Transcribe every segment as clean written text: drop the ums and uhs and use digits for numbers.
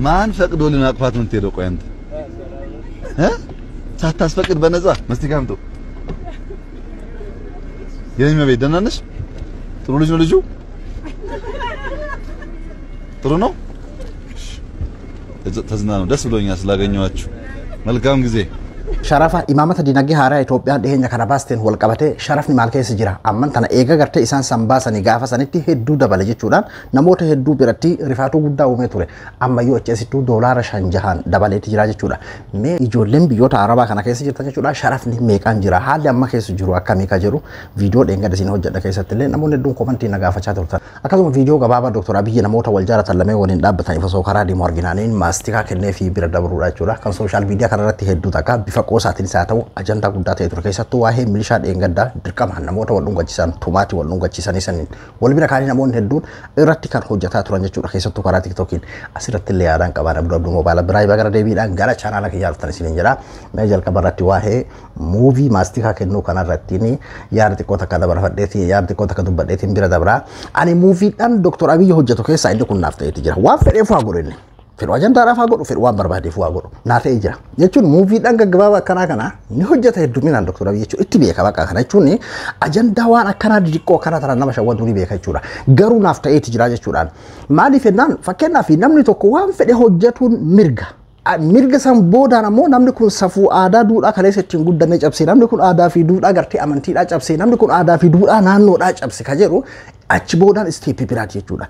ማን ፈቅዶልን አቅፋት ነው የምትሄደው? ቆይ አንተ እ ሳታስፈቅድ በነፃ መስቲካ አምጡ። የኔ እመቤት ደህና ነሽ? ጥሩ ልጅ ነው ልጁ። ጥሩ ነው። ተዝናኑ። ደስ ብሎኛል ስላገኘኋችሁ። መልካም ጊዜ። Sharafa imaamata dinagdee haaraa Itoophiyaan dhiyeenya kana baasteen wal qabatee sharafni maal keessa jira? Amman tana eega gartee isaan san baasanii gaafa sanitti hedduu dabale jechuudhaan namoota hedduu biratti rifaatuu guddaa uumee ture. Ammayyuu achi asittuu $5 dabaleetti jira jechuudha. Mee ijoolleen biyyoota Arabaa kana keessa jirtan jechuudha, sharafni meeqaan jira? Haalli amma keessa jiru akkamii ka jedhu viidiyoo dheengadda isin hojjedha keessatti illee namoonni hedduun komantii na gaafachaa turtan. Akkasuma viidiyoo gabaabaa Dr. Abiyyi namoota wal jaalatan lameen waliin dhaabbataniif osoo karaa deemu arginaaniin maastikaa kennee fi bira dabruudha jechuudha. Kan social media kanarratti hedduu takka bifa qoosaatiin isaa ta'u ajandaa guddaa ta'e ture. Keessattuu waa'ee milishaa dheengaddaa dirqamaan namoota wal dhungachiisan, tumaatii wal dhungachiisanii saniin wal bira kaanii namoonni hedduun irratti kan hojjetaa turan jechuudha. Keessattuu karaa TikTokiin asirratti illee yaadaan qabaan Abduu Abduu Moobaayila biraa gara deebiidhaan gara chaanaala kiyyaa dhuftan isiniin jedha. Mee jalqaba irratti waa'ee muuvii maastikaa kennuu kanarratti yaada xiqqoo takka dabarfadheetiin, yaada xiqqoo takka dubbadheetiin bira dabraa. Ani muuviidhaan Dr. Abiyyi hojjetu keessaa inni kun naaf ta'eeti jira. Waan fedheef waa godhu, inni fedhu ajandaadhaaf haa godhu, fedhu waan barbaadeef waa godhu, naa ta'ee jira. Jechuun muuviidhaan gaggabaabaa akkanaa kana ni hojjeta hedduminaan Dr. Abiyyi jechuun itti beeka bakka kana jechuun ajandaa waan akkanaa didiqqoo akkanaa tana nama shawwaduu ni beeka jechuudha. Garuu naaf ta'eeti jira jechuudhaan. Maaliif jennaan, fakkeenyaaf namni tokko waan fedhe hojjetuun mirga. Mirga san boodaan ammoo namni kun safuu aadaa duudhaa kaleessa ittiin guddanne cabse, namni kun aadaa fi duudhaa gartee amantiidhaa cabse, namni kun aadaa fi duudhaa naannoodhaa cabse ka jedhu achi boodaan isteeppii biraati jechuudha.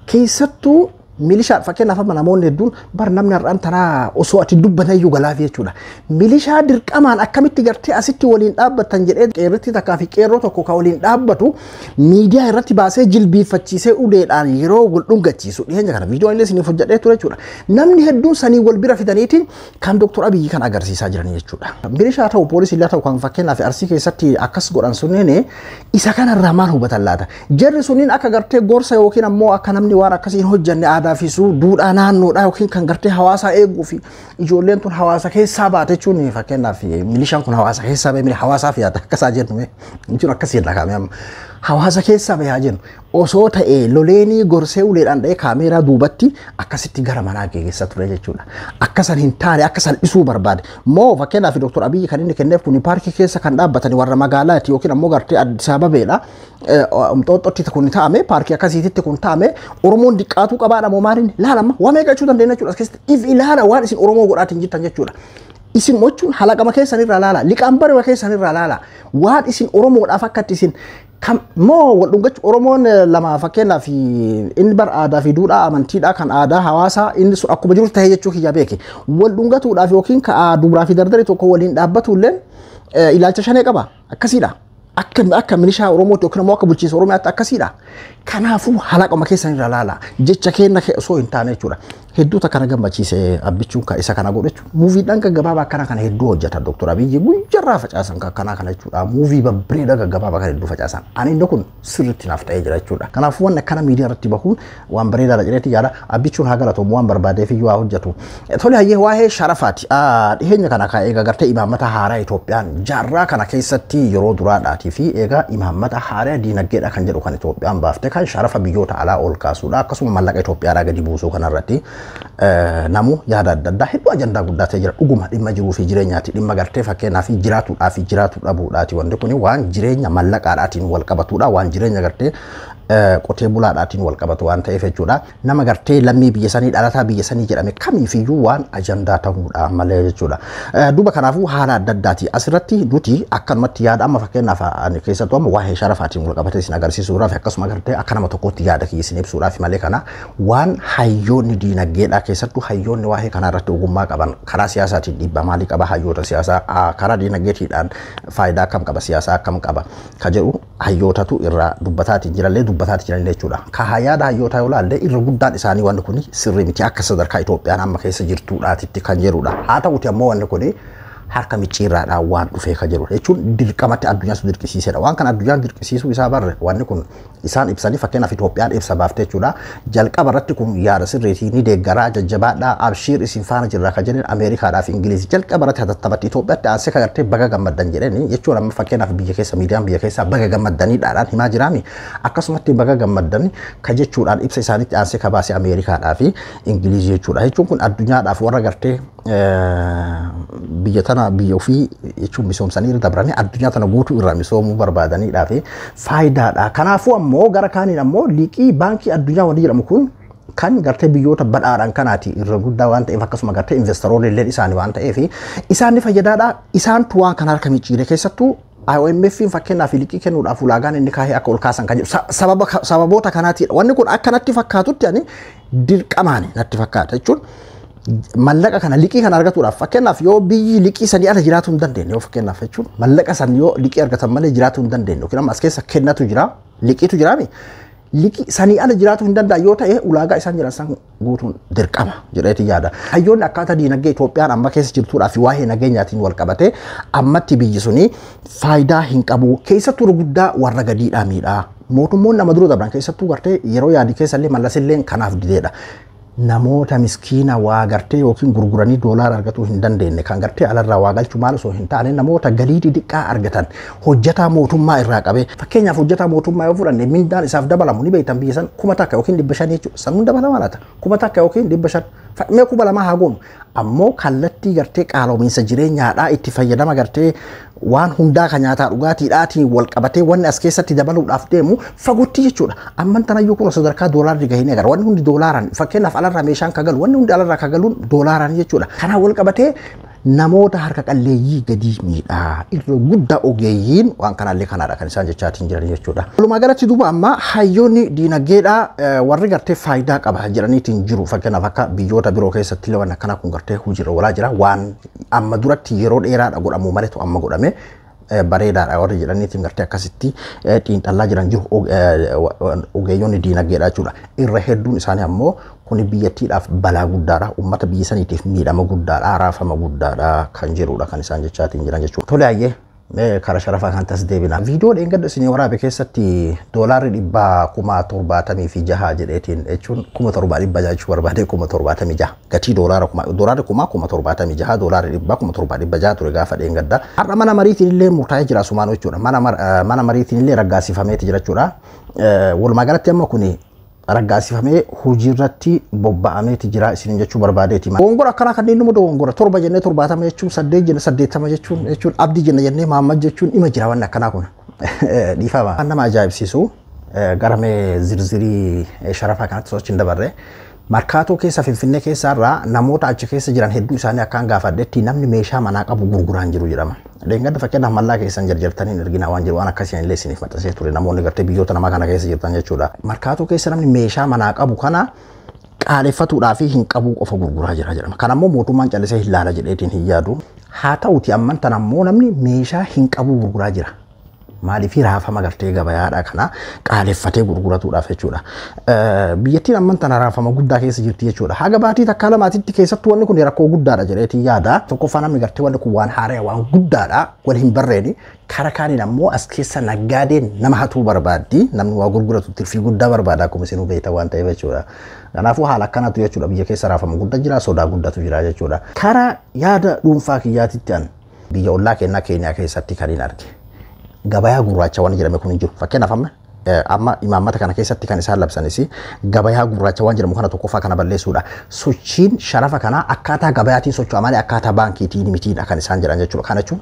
Keessattuu milishaa, fakkeenyaaf amma namoonni hedduun bar namni har'aan tanaa osoo ati dubbatan iyyuu galaafi jechuudha. Milishaa dirqamaan akkamitti gartee asitti waliin dhaabbatan jedhee qeerritti takkaa fi qeerroo tokko ka waliin dhaabbatu miidiyaa irratti baasee jilbiiffachiisee uleedhaan yeroo wal dhungachiisu dhiyeenya kana viidiyoo illee isiniif hojjedhee ture jechuudha. Namni hedduun sanii wal bira fidaniitiin kan Dr. Abiyyi kan agarsiisaa jiran jechuudha. Milishaa ta'u, poolisii illee ta'u, kan fakkeenyaaf Arsii keessatti akkas godhan sunneen isa kanarraa maal hubatan laata? Jarri sunniin akka gartee gorsa yookiin ammoo akka namni waan akkasii hin hojjenne aadaa fi duudhaa naannoodhaa yookiin kan gartee hawaasaa eeguu fi ijoolleen tun hawaasa keessaa baate jechuun, fakkeenyaaf milishaan kun hawaasa keessaa bahee hawaasaaf yaada akkasaa jennu jechuun akkasii jenna kaame amma hawaasa keessaa bahee haa jennu, osoo ta'ee loleenii gorsee uleedhaan dha'ee kaameeraa duubatti akkasitti gara manaa geessa ture jechuudha. Akkasan hin taane akka salphisuu barbaade. Moo fakkeenyaaf Dr. Abiyyi kan inni kenneef kun paarkii keessa kan dhaabbatani warra magaalaati yookiin ammoo gartee Addis Ababeedha. Inxooxxootti kun ta'ame, paarkii akkasiititti kun ta'ame, Oromoon diqqaatuu qabaadha moo maaliin laalama waa meeqa jechuu dandeenya jechuudha. As keessatti if ilaala waan isin Oromoo godhaatiin jirtan jechuudha. Isin mochuun halaqama keessanirraa laala, liqaan barima keessanirraa laala, waan isin Oromoodhaaf akkatti isin kam moo wal dhungachuu Oromoon lama. Fakkeenyaaf inni bar aadaa fi duudhaa amantiidhaa kan aadaa hawaasaa inni sun akkuma jiru ta'ee jechuu kiyya beeke, wal dhungatuudhaaf yookiin ka dubaraa fi dardari tokko waliin dhaabbatu illee ilaalcha shanee qaba akkasiidha. Akka milishaa Oromootti yookiin immoo akka bulchiinsa Oromiyaatti akkasiidha. Kanaafuu halaqama keessanirra laala. Jecha keenya osoo hin taane jechuudha. Hedduu kana gammachiise abbichuun kan isa kana godhu jechuudha. Muuviidhaan gaggabaabaa akkana kana hedduu hojjeta Dr. Abiyyi, guyyaarraa facaasan kan akkanaa kana jechuudha. Muuvii babbareedaa gaggabaabaa kana hedduu facaasan. Ani inni kun sirriitti naaf ta'ee jira jechuudha. Kanaafuu wanni akkana miidiyaa irratti bahuun waan bareedaadha jedheetti yaada. Abbichuun haa galatoomu, waan barbaadeef iyyuu haa hojjetu. Tole, hayyee, waa'ee sharafaati. Dhiheenya kana kan egaa gartee imaammata haaraa Itoophiyaan jaarraa kana keessatti yeroo duraadhaatii fi egaa imaammata haaraa diinagdeedha kan jedhu kan Itoophiyaan baafte kan sharafa biyyoota alaa ol kaasuudha, akkasuma mallaqa Itoophiyaadhaa gadi buusuu kanarratti namu yaada adda addaa hedduu ajandaa guddaa ta'e jira. Dhuguma dhimma jiruu fi jireenyaati, dhimma gartee fakkeenyaaf jiraatuudhaa fi jiraatu dhabuudhaati. Wanti kuni waan jireenya mallaqaadhaatiin wal qabatudha, waan jireenya gartee qotee bulaadhaatiin wal qabatu waan ta'eef jechuudha. Nama gartee lammii biyya sanii, dhalataa biyya sanii jedhame kamiifiyyuu waan ajandaa ta'uudha malee jechuudha. Duuba kanaafuu haala adda addaati. Asirratti nuti akkanumatti yaada amma fakkeenyaaf ani keessattuu amma waa'ee sharafaatiin wal qabatee isin agarsiisuudhaaf, akkasuma gartee akka nama tokkootti yaada kiyya isin ibsuudhaaf malee, kana waan hayyoonni diinagdeedhaa, keessattuu hayyoonni waa'ee kanaa irratti ogummaa qaban, karaa siyaasaatiin dhiibbaa maalii qaba, hayyoota siyaasaa karaa diinagdeetiidhaan faayidaa akkam qaba, siyaasaa akkam qaba ka jedhu hayyootatu irraa dubbataatiin jirallee dubbataati jiran jechuudha. Ka yaada hayyootaa yoo ilaalle irra guddaan isaanii wanni kun sirrii miti akka sadarkaa Itoophiyaan amma keessa jirtuudhaatitti kan jedhudha. Haa ta'uti ammoo wanni kun harka micciirraadhaan waan dhufee ka jedhudha. Jechuun dirqamatti addunyaa sun dirqisiisedha. Waan kana addunyaan dirqisiisuu isaa barre wanni kun isaan ibsanii fakkeenyaaf Itoophiyaan ibsa baaftee jechuudha. Jalqaba irratti kun yaada sirriitii ni deeggaraa jajjabaadhaa abshiir isin faana jirra ka jedhan Ameerikaadhaa fi Ingiliizi jalqaba irratti hatattamatti Itoophiyaatti aansee ka gartee baga gammaddan jedhani jechuun amma fakkeenyaaf biyya keessa miidiyaan biyya keessaa baga gammaddaniidhaan himaa jiraami. Akkasumatti baga gammaddan ka jechuudhaan ibsa isaanitti aansee ka baase Ameerikaadhaa fi Ingiliizi jechuudha. Jechuun kun addunyaadhaaf warra gartee biyya tana biyya ofii jechuun misoomsanii irra dabranii addunyaa tana guutuu irraa misoomuu barbaadaniidhaa fi faayidaadha. Kanaafuu ammoo gara kaaniin ammoo liqii baankii addunyaa wanni jedhamu kun kan gartee biyyoota badhaadhaan kanaati irra guddaa waan ta'eef akkasuma gartee investoroonni illee isaanii waan ta'eef isaan ni fayyadaadha. Isaantu waan kana harka micciire keessattuu IMF fakkeenyaaf liqii kennuudhaaf ulaagaan inni kaahee akka ol kaasan kan jedhu sababoota kanaatiidha. Wanni kun akka natti fakkaatutti ani dirqamaani natti fakkaata jechuun mallaqa kana liqii kana argatuudhaaf fakkeenyaaf yoo biyyi liqii sanii ala jiraachuu hin dandeenye yoo fakkeenyaaf jechuun mallaqa san yoo liqii argatan malee jiraachuu hin dandeenye yookiin amma as keessa kennatu jira liqiitu jiraami liqii sanii ala jiraachuu hin danda'an yoo ta'e ulaagaa isaan jiran san guutuun dirqama jedheeti yaada. Hayyoonni akkaataa diinagdee Itoophiyaan amma keessa jirtuudhaa fi waa'ee nageenyaatiin wal qabate ammatti biyyi suni faayidaa hin qabu keessattuu guddaa warra gadiidhaa miidhaa. Mootummoonni nama dura dabran keessattuu gartee yeroo yaadii keessa illee Mallas illee kanaaf dideedha. Namoota miskiina waa gartee yookiin gurguranii doolaara argatuu hin dandeenye kan gartee alarraa waa galchuu maal osoo hin taane namoota galii xixiqqaa argatan hojjetaa mootummaa irraa qabee fakkeenyaaf hojjetaa mootummaa yoo fudhanne mindaan isaaf dabalamu ni beektan biyya san 1000 yookiin 500 jechuudha sanuun dabalama laata 1000 yookiin 500 mee 2000 haa goonu ammoo kallattii gartee qaaloominsa jireenyaadhaa itti fayyadama gartee waan hundaa kan nyaataa dhugaatiidhaatiin wal qabatee wanni as keessatti dabaluudhaaf deemu fagootti jechuudha. Amman tanayyuu kun sadarkaa doolaarri gahee ni agarra. Wanni hundi doolaaraan fakkeenyaaf alarraa meeshaan kagalu wanni hundi alarraa kagaluun doolaaraan jechuudha. Kanaan wal qabatee namoota harka qalleeyyii gadi miidhaa irra guddaa ogeeyyiin waan kanaallee kanaadha kan isaan jechaatiin jiran jechuudha. Walumaa galatti duuba amma hayyoonni diinagdeedhaa warri gartee faayidaa qaba jedhaniitiin jiru fakkeenyaaf akka biyyoota biroo keessatti illee waan akkanaa kun gartee hojiirra oolaa jira waan amma duratti yeroo dheeraadha godhamu maletu amma godhame bareedaadha warri jedhaniitiin gartee akkasitti xiinxallaa jiran jiru ogeeyyoonni diinagdeedha jechuudha. Irra hedduun isaanii ammoo kuni biyyattiidhaaf balaa guddaadha. Uummata biyya saniitiif miidhama guddaadha, raafama guddaadha kan jedhudha kan isaan jechaatiin jiran jechuudha. Tole ayyee karaa sharafaa kan tas deebina. Viidiyoo dheengadda isinii waraabe keessatti doolaarri 76,000 jedheetiin jechuun 7,600 jechuu barbaade 76,000 gatii doolaara doolaarri 76,000 doolaarri 7,600 ture gaafa dheengadda. Har'a mana mariitiin illee murtaa'ee jira asumaan jechuudha. Mana mariitiin illee raggaasifameeti jira jechuudha. Walumaa galatti amma kuni raggaasifamee hojiirratti bobba'ameeti jira isin jechuu barbaadeeti. Dogongora akkanaa kanneen nama dogongora 7 jennee 70 jechuun 8 jennee 80 jechuun jechuun Abdii jenna jennee Mahammad jechuun dhima jira wanni akkanaa kun. Dhiifama. Waan nama ajaa'ibsiisu gara mee zirzirii sharafaa kanatti sochiin dabarre. Markaatoo keessa Finfinnee keessa irraa namoota achi keessa jiran hedduu isaanii akkaan gaafadhetti namni meeshaa manaa qabu gurguraan jiru jedhama. Dheengadda fakkeenyaaf mallaa keessan jarjartanii hin ergina waan jiru waan akkasii illee isiniif maxxansee ture namoonni gartee biyyoota namaa kana keessa jirtan jechuudha. Markaatoo keessa namni meeshaa manaa qabu kana qaaleffatuudhaa fi hin qabu qofa gurguraa jira jedhama. Kan ammoo mootummaan callisee hin laala jedheetiin hin yaadu. Haa ta'uti amman tan ammoo namni meeshaa hin qabu gurguraa jira. Maaliif raafama gartee gabayaadha kana qaaleffatee gurguratuudhaaf jechuudha. Biyyattiin amman tana raafama guddaa keessa jirti jechuudha. Haga baatii takka lamaatitti keessattuu wanni kun rakkoo guddaadha jedheetiin yaada. Tokkoffaa namni gartee wanni kun waan haaraa waan guddaadha wal hin barreeni. Kara kaaniin ammoo as keessa naggaadeen nama hatuu barbaaddi. Namni waa gurguratu tirfii guddaa barbaada akkuma isinuu beektan waan ta'eef jechuudha. Kanaafuu haala akkanaatu jechuudha biyya keessa raafama guddaa jira sodaa guddatu jira jechuudha. Kara yaada dhuunfaa kiyyaatitti an biyya ollaa keenyaa Keeniyaa keessatti kan hin arge. Gabayaa gurraacha waan jedhame kun hin jiru. Fakkeenyaaf amma imaammata kana keessatti kan isaan labsanis gabayaa gurraacha waan jedhamu kana tokkoffaa kana balleessuudha. Sochiin sharafa kanaa akkaataa gabayaatiin socho'a malee akkaataa baankiitiin mitiidha kan isaan jedhan jechuudha. Kana jechuun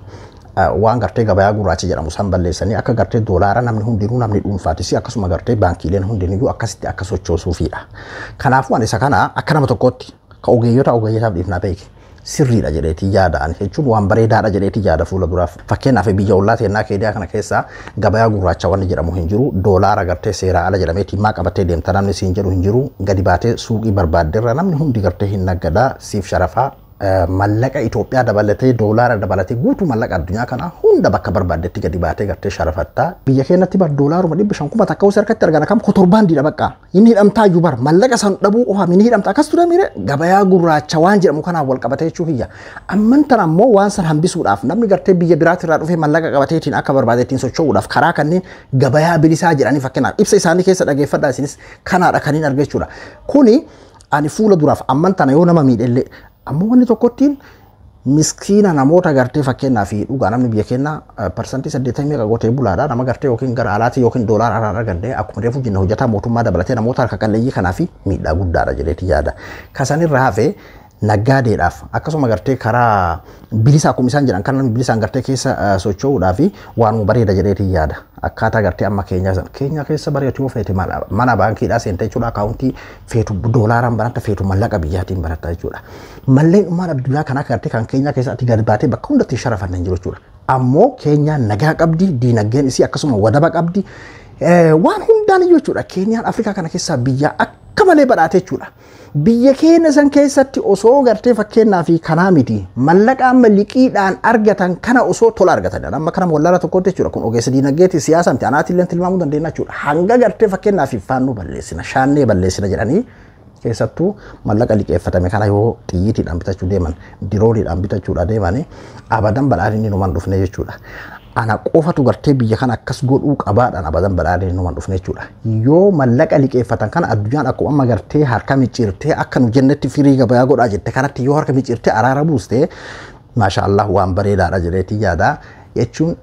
waan gartee gabayaa gurraacha jedhamu san balleessanii akka gartee doolaara namni hundinuu namni dhuunfaatis akkasuma gartee baankiileen hundinuu akkasitti akka sochoosuufidha. Kanaafuu ani isa kana akka nama tokkootti ka ogeeyyota ogeeyyotaaf dhiifnaa beeki. Sirriidha jedheetii yaada'an jechuun waan bareedaadha jedheetii yaada fuula duraaf. Fakkeenyaaf biyya ollaa teennaa Keeniyaa kana keessa gabayaa gurraacha wanni jedhamu hin jiru. Doolaara gartee seeraa ala jedhamee timmaa qabatee deemta namni siin jedhu hin jiru. Gadi baatee suuqii barbaaddeerra namni hundi gartee hin naggadaa siif sharafaa Mallaqa Itoophiyaa dabalatee, doolaara dabalatee, guutuu mallaqa addunyaa kanaa hunda bakka barbaaddetti gadi baatee gartee sharafattaa. Biyya keenyatti bar doolaaruma 500 1000 osoo harkatti argana kam kotorbaandiidha bakka. Inni hidhamtaa iyyuu bar mallaqa san dhabuu qofa inni hidhamta akkas ture miire gabayaa gurraacha waan jedhamu kanaan wal qabatee jechuu kiyya. Amman tan ammoo waan san hambisuudhaaf namni gartee biyya biraatirraa dhufee mallaqa qabateetiin akka barbaadeettiin socho'uudhaaf karaa kanneen gabayaa bilisaa jedhanii fakkeenyaaf ibsa isaanii keessa dhageeffadhaa isinis kanaadha kan hin argachuudha. Kuni ani fuula duraaf amman tana yoo nama miidhellee ammoo wanni tokkottiin miskiina namoota gartee fakkeenyaa fi dhugaa namni biyya keenya 80% meeqa qotee bulaadha, nama gartee yookiin gara alaatii yookiin doolaara alaan arganne akkuma reefu jenna hojjetaa mootummaa dabalatee namoota harka qalleeyyii kanaa fi miidhaa guddaadha jedheeti yaada. Kasanirra hafee naggaadeedhaaf akkasuma gartee karaa bilisa akkuma isaan jedhan kan namni bilisaan gartee keessa socho'uudhaa fi waanuma bareeda jedheeti yaada. Akkaataa gartee amma keenyaa sana keenya keessa bareedu yoo feete mana baankiidhaa seente jechuudha, akaawuntii feetu doolaaraan banatta, feetu mallaqa biyyaatiin banatta jechuudha. Malleen ummaan addunyaa kanaa gartee kan keenyaa keessatti gadi baatee bakka hundatti sharafanne hin jiru jechuudha. Ammoo keenyaan nagaa qabdi, diinagdeen isii akkasuma wadaba qabdi, waan hundaan iyyuu jechuudha. Keenyaan Afrikaa kana keessaa biyya akka malee badhaate jechuudha. Biyya keenya san keessatti osoo gartee fakkeenyaa fi kanaa miti mallaqa amma liqiidhaan argatan kana osoo tola argatan amma kana wallaala tokkotti jechuudha. Kun ogeessa diinagdeeti, siyaasa miti, anaatillee tilmaamuu dandeenya jechuudha. Hanga gartee fakkeenyaa fi faannoo balleessina, shaannee balleessina jedhanii keessattuu mallaqa liqeeffatame kana yoo xiyyiitiidhaan bitachuu deeman, dirooniidhaan bitachuudha deemanii abadan badhaadhinni numan dhufne jechuudha. Ana qofatu gartee biyya kana akkas godhuu qabaadhaan abadan badhaadhinni numan dhufne jechuudha. Yoo mallaqa liqeeffatan kana addunyaan akkuma amma gartee harka micciirtee akka nu jennetti firii gabayaa godhaa jette kanatti yoo harka micciirtee araara buuste, maasha Allah, waan bareedaadha jedheetii yaada jechuun.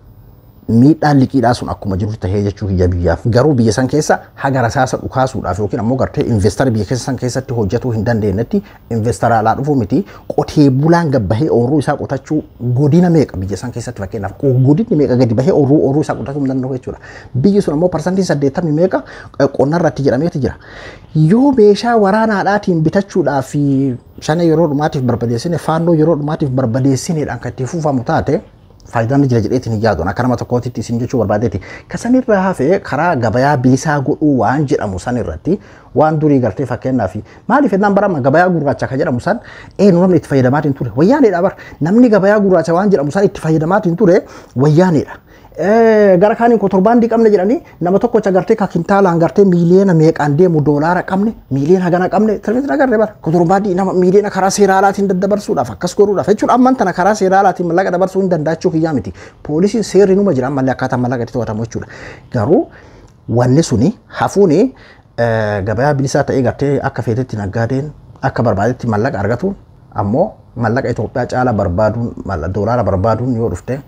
Miidhaan liqiidhaa sun akkuma jiru tahee jechuu kiyya biyyaaf. Garuu biyya san keessa haga rasaasa dhukaasuudhaaf yookiin ammoo gartee investara biyya keessa san keessatti hojjetuu hin dandeenyetti investara alaa dhufuu miti, qotee bulaan gabbahee ooyiruu isaa qotachuu godina meeqa biyya san keessatti fakkeenyaaf godinni meeqa gadi bahee ooyiruu isaa qotachuu hin danda'u jechuudha. Biyyi sun ammoo 80% meeqa qonna irratti jedhameeti jira. Yoo meeshaa waraanaadhaatiin bitachuudhaaf shane yeroo dhumaatiif barbadeessine, faannoo yeroo dhumaatiif barbadeessineedhaan kan itti fufamu taate, faayidaan ni jira jedheetiin hin yaadu. Akka nama tokkootitti isin jechuu barbaadeeti. Kasanirraa hafee karaa gabayaa bilisaa godhuu waan jedhamu san irratti waan durii gartee fakkeenyaaf maaliif jennaan barama gabayaa gurraacha kan jedhamu san eenyu namni itti fayyadamaatiin ture wayyaaneedha bar. Namni gabayaa gurraacha waan jedhamu san itti fayyadamaatiin ture wayyaaneedha. Gara kaaniin kotorbaandii qabne jedhanii nama tokkocha gartee ka kintaalaan gartee miiliyoona meeqaan deemu doolaara qabne, miiliyoona hagana qabne tirfitti agarre bara kotorbaandii nama miiliyoona karaa seera alaatiin daddabarsuudhaaf akkas godhuudhaaf jechuudha. Amman tana karaa seera alaatiin mallaqa dabarsuu hin danda'achuu kiyyaa miti, poolisiin seerri numa jira ammallee akkaataa mallaqa itti to'atamu jechuudha. Garuu wanni suni hafuuni gabayaa bilisaa ta'ee gartee akka feetetti naggaadeen akka barbaadetti mallaqa argatu ammoo mallaqa Itoophiyaa caala barbaaduun doolaara barbaaduun yoo dhufte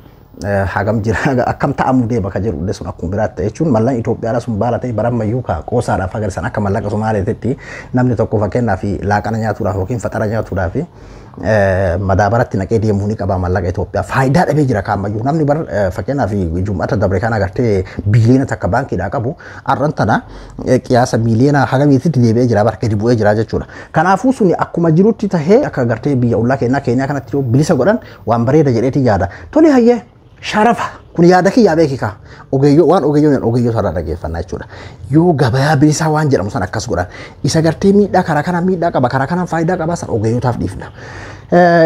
hagam jira akkam ta'amuu deema ka jedhu sun akkuma biraatti jechuun mallaqni Itoophiyaadha sun baala ta'e barammayyuu ka qoosaadhaaf agarsiisan akka mallaqa Somaaleetitti namni tokko fakkeenyaaf laaqana nyaatuudhaaf yookiin faxara nyaatuudhaaf madaabaratti naqee deemuu ni qaba. Mallaqa Itoophiyaa faayidaa dhabee jira kaammayyuu. Namni bar fakkeenyaaf jum'ata dabre kana agartee 1 biliyoona baankiidhaa qabu har'an tana qiyaasa miiliyoona hagamiititti deebi'ee jira bar, gadi bu'ee jira jechuudha. Kanaafuu suni akkuma jirutti tahee akka agartee biyya ollaa keenyaa keenyaa kanatti yoo bilisa godhan waan bareeda jedheeti yaada. Tole, hayyee, sharafa kun yaada kiyyaa beekikaa ogeeyyoo waan ogeeyyoon ogeeyyoo sarara dhageeffannaa jechuudha. Yoo gabayaa bilisaa waan jedhamu san akkas godhan isa gartee miidhaa karaa kanaan miidhaa qaba, karaa kanaan faayidaa qaba, san ogeeyyotaaf dhiifna.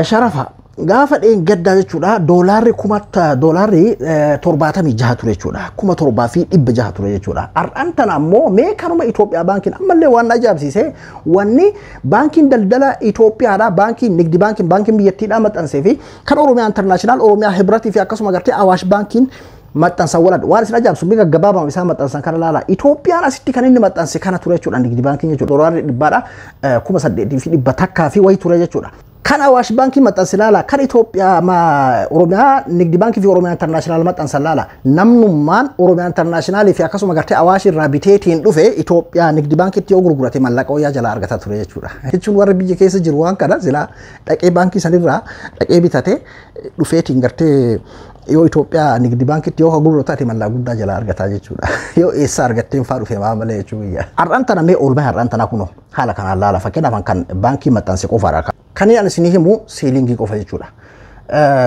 Sharafa gaafa dheengaddaa jechuudha doolaarri kuma doolaarri 76 ture jechuudha, 7600 ture jechuudha. Har'aan tana ammoo mee kanuma Itoophiyaa baankiin ammallee waan ajaa'ibsiise wanni baankiin daldala Itoophiyaadha, baankiin nigdi baankiin baankiin biyyattiidha maxxansee fi kan Oromiyaa International, Oromiyaa Hibratii fi akkasuma gartee Awaash baankiin maxxansan waladha. Waan isin ajaa'ibsu miga gabaabama isaan maxxansan kana laala. Itoophiyaan asitti kan inni maxxanse kana ture jechuudha nigdi baankiin jechuudha. Doolaarri dhibbaadha 8100 fi wayii ture jechuudha. Kan Awaash baankii maxxanse laala, kan Itoophiyaa Oromiyaa nigdi baankii fi Oromiyaa International maxxansan laala. Namnummaan Oromiyaa International fi akkasuma gartee Awaash irraa biteetiin dhufe Itoophiyaa nigdi baankiitti yoo gurgurate mallaqa wayyaa jalaa argata ture jechuudha. Jechuun warri biyya keessa jiru waan kana silaa dhaqee baankii sanirraa dhaqee bitate dhufeetiin gartee yoo Itoophiyaa nigdi baankiitti yoo gurguratu taate mallaqa guddaa jalaa argataa jechuudha. Yoo eessa argatteen faa dhufe maa malee jechuu biyya. Har'aan tana mee oolmaa har'aan tana kunoo haala kanaan laala, fakkeenyaaf kan baankii maxxanse qofaadha. Kan inni isinii himu seelingii qofa jechuudha.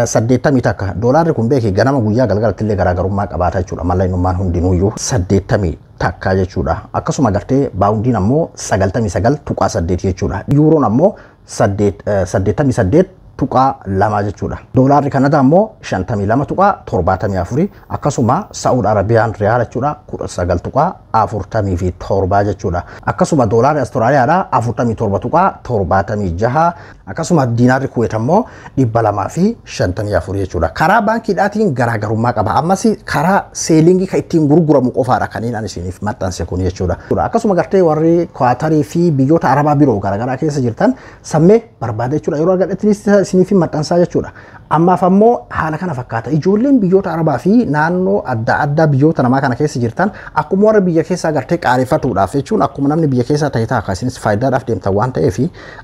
81 doolaarri kun beeki ganama guyyaa galgalatti illee garaagarummaa qabaata jechuudha. Mallaqnummaan hundinuuyyuu 81 jechuudha. Akkasuma gartee baawundiin ammoo 99.8 jechuudha. Yuuroon ammoo 88 tuqaa 2 jechuudha. Doolaarri Kanadaa immoo 52.74, akkasuma Saa'ud Arabiyaan riyaala jechuudha 19.47 jechuudha. Akkasuma doolaarri Awustiraaliyaadha 47.76, akkasuma diinaarri Kuweet ammoo 254 jechuudha. Karaa baankiidhaatiin garaagarummaa qaba. Ammas karaa selling kan ittiin gurguramu qofaadha kanneen ani isiniif maxxanse kun jechuudha. Akkasuma gartee warri Kwaatarii fi biyyoota Arabaa biroo garaagaraa keessa jirtan sammee barbaada jechuudha. Yeroo argadhetti isiniif maxxansaa jechuudha. Ammaaf ammoo haala kana fakkaata. Ijoolleen biyyoota Arabaa fi naannoo adda addaa biyyoota namaa kana keessa jirtan akkuma warra biyya keessaa gartee qaareffatuudhaaf jechuun, akkuma namni biyya keessaa ta'e ta'a isinis faayidaadhaaf deemtan waan ta'eef,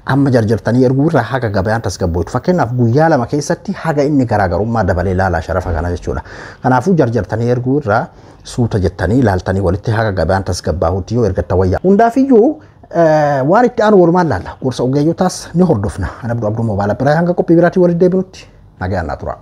amma jarjartanii erguu irraa haga gabayaan tasgabbootu. Fakkeenyaaf guyyaa 2 keessatti haga inni garaagarummaa dabalee ilaalaa sharafa kana jechuudha. Kanaafuu jarjartanii erguu irraa suuta jettanii ilaaltanii walitti haga gabayaan tasgabbaahutti yoo ergatta wayya. Hundaafiyyuu waan itti aanu walumaan laalla. Gorsa ogeeyyotaas ni hordofna. Ana Abduu Abduu Moobaala biraa hanga qophii biraatii walitti deebinutti nagaan naa tura.